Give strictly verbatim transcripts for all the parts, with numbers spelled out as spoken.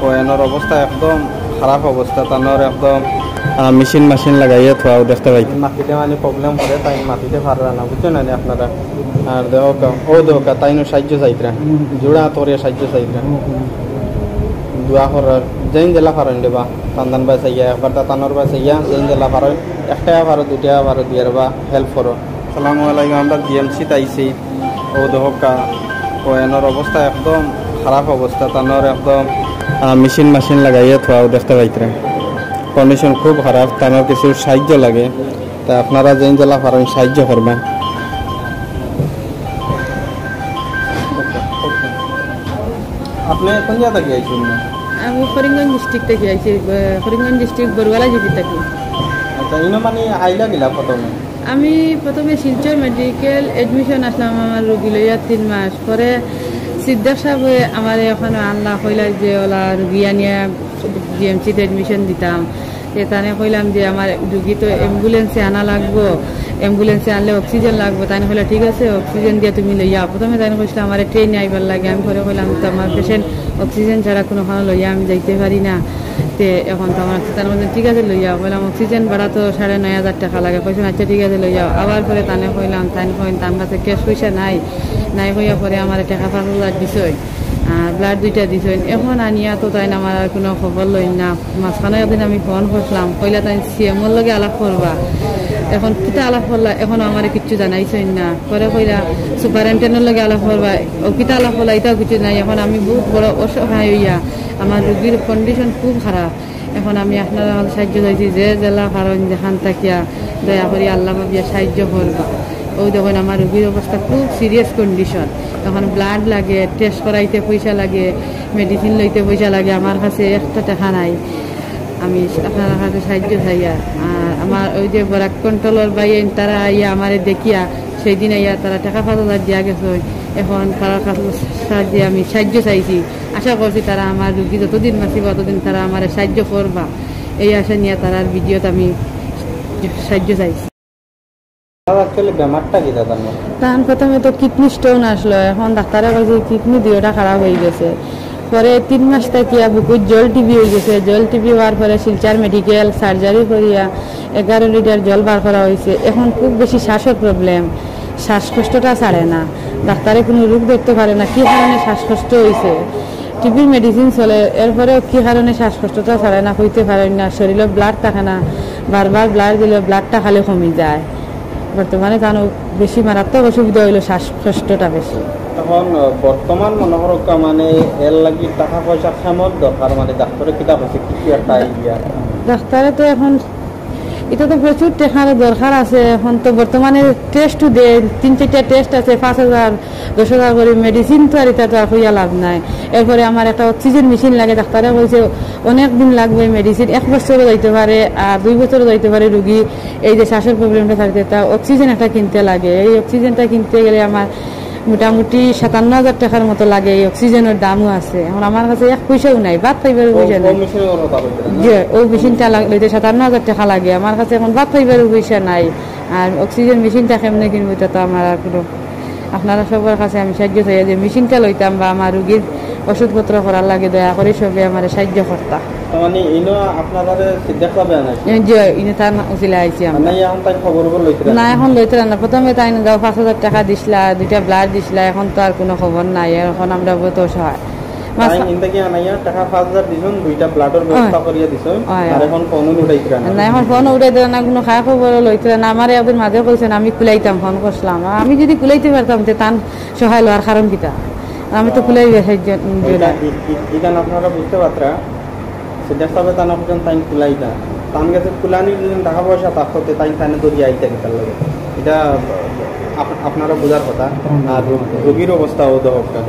তো এনর অবস্থা একদম খারাপ অবস্থা, তানর একদম, আহ, মেশিন মেশিন লাগাইয়া থোয়াও দেখতে পাই। মাতিতে মানে প্রবলেম করে, তাই মাতিতে পাররা না, বুঝছইন নি আপনারা? আর দেখউক্কা, অউ দেখউক্কা, তাইনও সাহায্য চাইতরা, জোড়া আত করিয়া সাহায্য চাইতরা। দোয়া করার, যেইন যেলা পারইন দেবা, তান তান বায় চাইয়া, একবার তা তানর বায় চাইয়া, যেইন যেলা পারইন, এক টেকা পারো, দুই টেকা পারো, দিয়ার বা হেল্প করো। আসসালামু আলাইকুম, আমরা জিএমসিত আইছি। অউ দেখউক্কা, অউ এনর অবস্থা একদম খারাপ অবস্থা, তানর একদম, আহ, মেশিন মেশিন লাগাইয়া থোয়াও দেখতে পাইতরা। কন্ডিশন খুব খারাপ, তানর কিছু সাহায্য লাগে। তা আপনারা যেইন যেলা পারইন সাহায্য করবা। আপনি কোন জায়গা থাকি আইছইন? আমি করিমগঞ্জ ডিস্ট্রিক্ট থাকি আইছি, ব-, করিমগঞ্জ ডিস্ট্রিক্ট বড়ুয়ালা জিপি থাকি। আচ্ছা, ইনো মানে আইলা কিলা প্রথমে? আমি প্রথমে শিলচর মেডিকেল অ্যাডমিশন আছলাম আমার রুগী লইয়া তিন মাস পরে। সিদ্দিক সাহেবে আমারে ওখানো আনলা, কইলা যে ওলা রুগী আনিয়া জিএমসিত অ্যাডমিশন দিতাম। তে তানে কইলাম যে আমার রুগী তো অ্যাম্বুলেন্সে আনা লাগবো, অ্যাম্বুলেন্সে আনলে অক্সিজেন লাগবো। তানে কইলা, "ঠিক আছে, অক্সিজেন দিয়া তুমি লইয়া আও।" প্রথমে তানে কইছলা আমারে ট্রেনে আইবার লাগি, আমি পরে কইলাম, "তো আমার পেশেন্ট অক্সিজেন ছাড়া কুনুখানো লইয়া আমি যাইতে পারি না।" তে এখন তো আমার তানে কইছলা, "ঠিক আছে, লইয়া আও।" কইলাম, "অক্সিজেন ভাড়া তো সাড়ে নয় হাজার টেকা লাগে।" কইছইন, "আচ্ছা, ঠিক আছে, লইয়া আও।" আবার পরে তানে কইলাম, তাইন কইন, "তান কাছে ক্যাশ পয়সা নাই।" নাই কইয়া পরে আমারে টেকা পাঁচ হাজার দিছইন। আর ব্লাড দুইটা দিছইন। এখন আনিয়া তো তাইন আমার আর কুনু খবর লইন না। মাঝখানো একদিন আমি ফোন করছলাম, কইলা তাইন সিএমওর লগে আলাপ করবা। এখন কিতা আলাপ করলা, এখনো আমারে কিচ্ছু জানাইছইন না। পরে কইলা সুপারিনটেন্ডেন্টর লগে আলাপ করবা, অউ কিতা আলাপ করলা, ইটাও কিচ্ছু নাই। এখন আমি বউত বড় অসহায় অইয়া, আমার রুগীর কন্ডিশন খুব খারাপ। এখন আমি আপনারার সাহায্য চাইছি, যে যেলা পারইন যেখান থাকিয়া দয়া করি আল্লা ভাবিয়া সাহায্য করবা। অউ দেখইন আমার রুগীর অবস্থা খুব সিরিয়াস কন্ডিশন। এখন ব্লাড লাগে, টেস্ট করাইতে পয়সা লাগে, মেডিসিন লইতে পয়সা লাগে, আমার কাছে একটা টেকা নাই। আমি আপনারার কাছে সাহায্য চাইয়ার। আর আমার অউ যে বরাক কন্ট্রোলর ভাইয়াইন তারা আইয়া আমারে দেখিয়া, সেই দিন আইয়া তারা টেকা পাঁচ হাজার দিয়া গেছইন। এখন তারার কাছে সাহায্যে আমি সাহায্য চাইছি। আশা করছি তারা আমার রুগী যতদিন বাঁচিবা, ততদিন তারা আমারে সাহায্য করবা। এই আশা নিয়া তারার ভিডিওত আমি সাহায্য চাইছি। আর actually বেমারটা কিতা তান? তান প্রথমে তো কিডনি স্টোন আছলো, এখন ডাক্তারে কইছে কিডনি দুইটা খারাপ অইগেছে। পরে তিন মাস থাকিয়া বুকুত জল টিবি অইগেছে, জল টিবি অওয়ার পরে শিলচর মেডিকেল সার্জারি করিয়া এগারো লিটার জল বার করা অইছে। এখন খুব বেশি শ্বাসর প্রবলেম, শ্বাসকষ্টটা ছাড়ে না। ডাক্তারে কুনু রোগ ধরতে পারে না কি কারণে শ্বাসকষ্ট অইছে। টিবির মেডিসিন চলে, এরপরেও কি কারণে শ্বাসকষ্টটা ছাড়ে না, কইতে পারইন না। শরীরো ব্লাড থাকে না, বারবার ব্লাড দিলে ব্লাডটা খালি কমি যায়। বর্তমানে তান বেশি মারাত্মক অসুবিধা অইলো শ্বাসকষ্টটা বেশি। এখন, আহ, বর্তমান মনো করউক্কা মানে এর লাগি টেকা পয়সা কেমন দরকার, মানে ডাক্তারে কিতা কইছে, কিছু একটা আইডিয়া? ডাক্তারে তো এখন, ইটা তো প্রচুর টেকার দরকার আছে। এখন তো বর্তমানে টেস্টও দেয়, তিন চাইরটা টেস্ট আছে, পাঁচ হাজার, দশ হাজার করি। মেডিসিন তো আর ইটা তো আর কইয়া লাভ নাই। এরপরে আমার একটা অক্সিজেন মেশিন লাগে, ডাক্তারে কইছে অনেক দিন লাগবো এই মেডিসিন, এক বছরও যাইতে পারে, আর দুই বছরও যাইতে পারে রুগী। এই যে শ্বাসর প্রবলেমটা থাকতে, তা অক্সিজেন একটা কিনতে লাগে। এই অক্সিজেনটা কিনতে গেলে আমার মোটামুটি সাতান্ন হাজার টেকার মতো লাগে, এই অক্সিজেনর দামও আছে। এখন আমার কাছে এক পয়সাও নাই, ভাত খাইবার পয়সা নাই। মেশিনর কথা কইতে না? যে অউ মেশিনটা লাগ-, লইতে সাতান্ন হাজার টেকা লাগে, আমার কাছে এখন ভাত খাইবার পয়সা নাই। আর অক্সিজেন মেশিনটা কেমনে কিনবো, ইটা তো আমার আর কুনু, আপনারা সবার কাছে আমি সাহায্য চাই যে মেশিনটা লইতাম বা আমার রুগীর ওষুধপত্র করার লাগি দয়া করি সবে আমারে সাহায্য করতা। তার মানে ইনো আপনারারে সিদ্দিক সাবে আনাইছে? এ, জি, ইনো তান উসিলা আইছি আমরা। না, এখন তাই খবর খবর লইতরা না? না, এখন লইতরা না। প্রথমে তাইন গাও পাঁচ হাজার টেকা দিছলা, দুইটা ব্লাড দিছলা, এখন তো আর কুনু খবর নাই, এখন আমরা বউত অসহায়। মাস তাই ইন থাকি আনাইয়া টেকা পাঁচ হাজার দিছইন, দুইটা ব্লাডর ব্যবস্থা অয়। করিয়া দিছইন, অয়, আর অয়। এখন ফোনও উঠাইতরা না? না, এখন ফোনও উঠাইতরা না, কুনু খা খবরও লইতরা না। আমারে একদিন মাঝে কইছইন, আমি কুলাইতাম, ফোন করছলাম। আর আমি যদি কুলাইতে পারতাম, তে তান সহায় লওয়ার কারণ কিতা? আমি তো কুলাই বেশাই জন-, ইটা, ই-, ই-, ইখান আপনারা বুঝতে পারতরা, সিদ্দিক সাবে তান একজন তাইন কুলাইতা। তান গেছে কুলানি যদি টেকা পয়সা থাকতো, তে তাইন তানে ধরিয়া আইতা কিতার লাগি। ইটা আপ-, আপনারা বুঝার কথা। আর রো-, রোগীর অবস্থা অউ দেখউক্কা।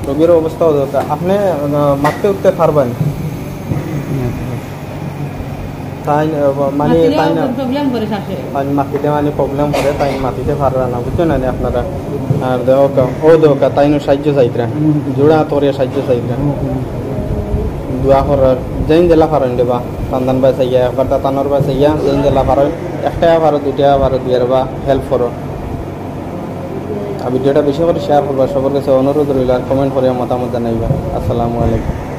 রোগীর অবস্থা অউ দেখউক্কা। আপনে, আহ, মাততে উঠতে পারবা নি? তাইন, আহ, মানে, মাতিলেও তাইন না, প্রবলেম করে শ্বাসে। তাইন মাতিতে মানে প্রবলেম করে, তাইন মাতিতে পাররা না, বুঝছইন নি আপনারা? আর দেখউক্কা, অউ দেখউক্কা, তাইনও সাহায্য চাইতরা, জোড়া আত করিয়া সাহায্য চাইতরা। দোয়া করার, যেইন যেলা পারইন দেবা, তান তান বায় চাইয়া, একবার তা তানর বায় চাইয়া, যেইন যেলা পারইন, এক টেকা পারো, দুই টেকা পারো, দিয়ার বা হেল্প করো। আর ভিডিওটা বেশি করি শেয়ার করবা, সবার কাছে অনুরোধ রইল, আর কমেন্ট করিয়া মতামত জানাইবা। আসসালামু আলাইকুম।